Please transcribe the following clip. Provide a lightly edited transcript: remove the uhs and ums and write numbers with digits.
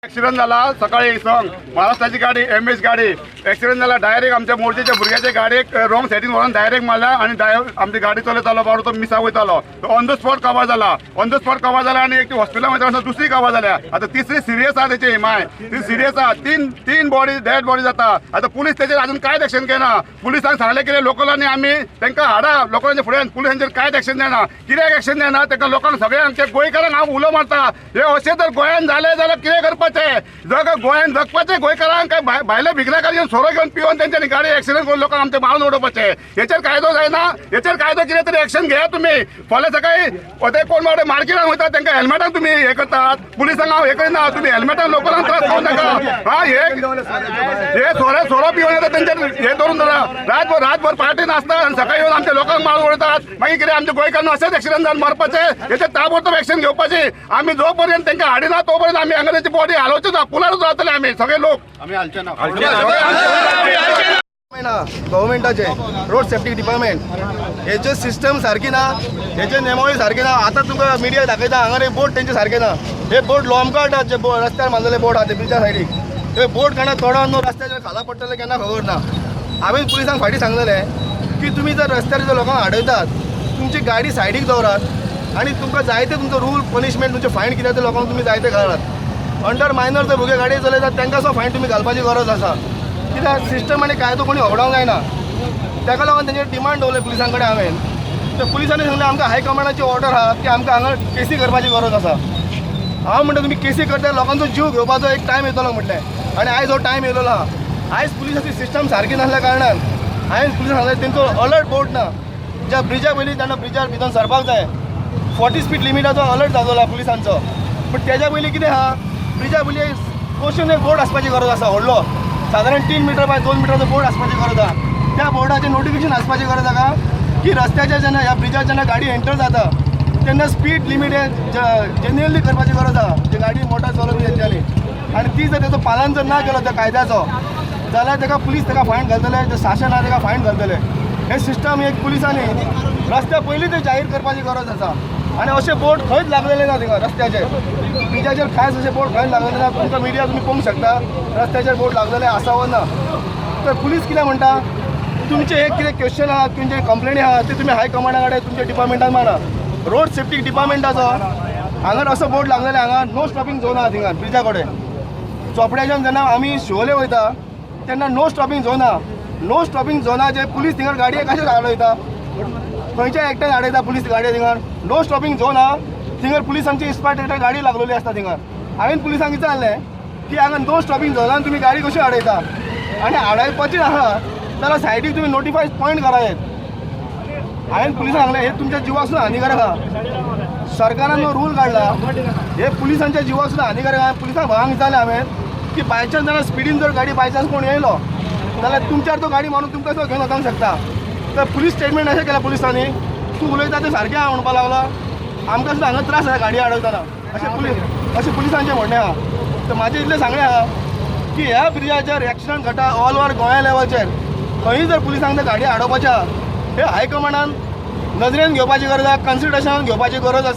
Accident झाला सकाळी संग महाराष्ट्राची गाडी एम एस गाडी एक्सिडंट झाला. डायरेक्ट आमच्या मोर्चेच्या भुरग्याच्या गाडयेक रॉंग सायडीन व्हरून डायरेक्ट मारला आणि आमची गाडी चलयतालो बाबा तो मिसा वयतालो, तो ऑन the spot कवर जाला. ऑन the spot cover जाला आणि एक हॉस्पिटलान वयता आसतना दुसरी कवर जाल्या. आतां तिसरी सिरियस आहा, तेची माय ती सिरियस आहा. तीन तीन बॉडी डेड बॉडी जाता. आतां पुलीस तेचेर अजून कांयच एक्शन घेना. पुलिसांक सांगलें कितें लोकलांनी आमी तांकां हाडा लोकांच्या फुड्यान. पुलिसांचेर कांयच एक्शन घेना. कित्याक एक्शन घेना तांकां? लोकांक सगळ्यांक, आमच्या गोंयकारांक हांव उलो मारता, हे अशें जर गोंयान जालें जाल्यार कितें करपाचें? जग गोंयान जगपाचें गोंयकारांक काय भायले भिकणाकार येवन सोरो घेवन पिवन तेंच्यांनी गाडी एक्सिडंट करून लोकांक आमचे मारून उडोवपाचे? हेचेर कायदो जायना. हेचेर कायदो कितें तरी एक्शन घेया तुमी. फाल्यां सकाळी ते कोण बाबडे मार्केटान वयता, तांकां हेल्मेटान तुमी हे करतात. पुलिसांक हांव हे करिना, तुमी हेल्मेटान लोकांक त्रास करूं नाका. हा, हे हे सोरो सोरो पिवन येता, तेंचेर हे धरून धरा. रातभर रातभर पार्टी नाचतात आनी सकाळी येवन आमच्या लोकांक मारून उडयतात. मागीर कितें, आमच्या गोंयकारांक अशेंच एक्सिडंट जावन मरपाचें? हेचेर ताबडतोब एक्शन घेवपाची. आमी जो पर्यंत तांकां हाडिना तो पर्यंत आमी हांगा तेंची बॉडी हालोवचे ना. पुलारूच रावतले आमी सगळे लोक. आमी हालचे ना. ना गव्हर्मेंटाचे रोड सेफ्टी डिपार्टमेंट हेचे सिस्टम सारकी ना, हेचे नेमावळी सारकी ना. आतां तुमकां मिडिया दाखयता, हांगा एक बोर्ड तेंचे सारके ना. हे बोर्ड लोमकाट जे रस्त्यार मारलेले बोर्ड आहा ते ब्रिजा सायडीक, ते बोर्ड केन्ना तोडोन न्हू रस्त्याचेर खाला पडटले केन्ना खबर ना. हांवें पुलिसांक फाटीं सांगलेलें की तुमी जर रस्त्यार जर लोकांक आडयतात, तुमची गाडी सायडीक दवरात आनी तुमकां जायते तुमचो रूल पनिशमेंट, तुमचे फायन कितें ते लोकांक तुमी जायते घालात. अंडर मायनर जर भुरगे गाडी चलयतात, तांकां सुद्दां फायन तुमी घालपाची गरज आसा. कित्याक सिस्टम आनी कायदो कोणी होगडावंक जायना. ताका लागून तेंचेर डिमांड दवरले पुलिसां कडेन हांवें. तर पुलिसांनी सांगलें, आमकां हायकमांडाची ऑर्डर आहा की आमकां हांगा केसी करपाची गरज आसा. हांव म्हणटा, तुमी केसी करता, लोकांचो जीव घेवपाचो एक टायम येतलो म्हटलें आनी आयज हो टायम येयलेलो आहा. आयज पुलिसाची सिस्टम सारकी नासल्या कारणान हांवें पुलिसांक सांगलें, तेंचो अलर्ट बोर्ड ना. ज्या ब्रिजा पयलीं तेन्ना ब्रिजार भितर सरपाक जाय, 40 स्पीड लिमिटाचो अलर्ट जातलो पुलिसांचो. पूण तेज्या पयलीं कितें आहा, ब्रिजा पयलीं क्वेश्चन एक बोर्ड आसपाची गरज आसा व्हडलो, सादारण 3 मिटर बाय 2 मिटराचो बोर्ड आसपाची गरज आहा. त्या बोर्डाचेर नोटिफिकेशन आसपाची गरज आहा की रस्त्याच्या जेन्ना ह्या ब्रिजार जेन्ना गाडी एंटर जाता तेन्ना स्पीड लिमीट हे जेन्युअनली करपाची गरज आहा, जे गाडी मोटर चलोवपी तेंच्यांनी. आनी ती जर तेजो पालन जर ना केलो त्या कायद्याचो जाल्यार ताका पुलीस ताका फायन घालतले, जे शासन आहा ताका फायन घालतले. हे सिस्टम एक पुलिसांनी रस्त्या पयलीं ते जाहीर करपाची गरज आसा. आनी अशे बोर्ड खंयच लागलेले ना थिंगा रस्त्याचेर, ब्रिजाचेर खास अशे बोर्ड खंयच लागलेले ना. तुमकां मिडिया तुमी पळोवंक शकता, रस्त्याचेर बोर्ड लागलेले आसा वो ना. तर पुलीस कितें म्हणटा, तुमचे एक कितें क्वेश्चन आहा, तुमचे कंप्लेनी आहा, ते तुमी हायकमांडा कडेन तुमच्या डिपार्टमेंटान मारा. रोड सेफ्टी डिपार्टमेंटाचो हांगा असो बोर्ड लागलेले, हांगा नो स्टॉपिंग झोन आहा. थिंगा ब्रिजा कडेन चोपड्याच्यान जेन्ना आमी शिवोले वयता तेन्ना नो स्टॉपिंग झोन आहा. नो स्टॉपिंग झोनाचे पुलीस थिंगर गाडये कशे आडयता? खंयच्या एकट्यान आडयता पुलीस गाडये थिंगर? नो स्टॉपिंग झोन आहा थिंगर, पुलिसांची इस्पाट गाडी लागलेली आसता थिंगर. हांवें पुलिसांक विचारलें की हांगा नो स्टॉपिंग झोनान तुमी गाडी कशी आडयता? आनी आडयपाची आहा जाल्यार सायडीक तुमी नोटिफाय पॉयंट करायत. हांवें पुलिसांक सांगलें, हे तुमच्या जिवाक सुद्दां हानिकारक आहा. सरकारान जो रूल काडला हे पुलिसांच्या जिवाक सुद्दां हानिकारक आहा. पुलिसांक भावांक विचारलें हांवें की बायचान्स जाल्यार स्पिडीन जर गाडी बायचान्स कोण येयलो जाल्यार तुमच्यार तो गाडी मारून तुमकां सुद्दां घेवन वचोंक शकता. तर पुलीस स्टेटमेंट अशें केलें पुलिसांनी, तूं उलयता तें सारकें आहा म्हणपाक लागला, आमकां सुद्दां हांगा त्रास जाता गाडी आडयतना, अशें पुलिसांचें म्हणणें आहा. तर म्हाजें इतलें सांगणें आहा की ह्या ब्रिजाचेर एक्सिडंट घडटा ऑल ओवर गोंया लेवलाचेर. खंयी जर पुलिसांक जर गाडी आडोवपाची आहा, हे हायकमांडान नजरेन घेवपाची गरज आहा, कन्सिडरेशनान घेवपाची गरज आसा.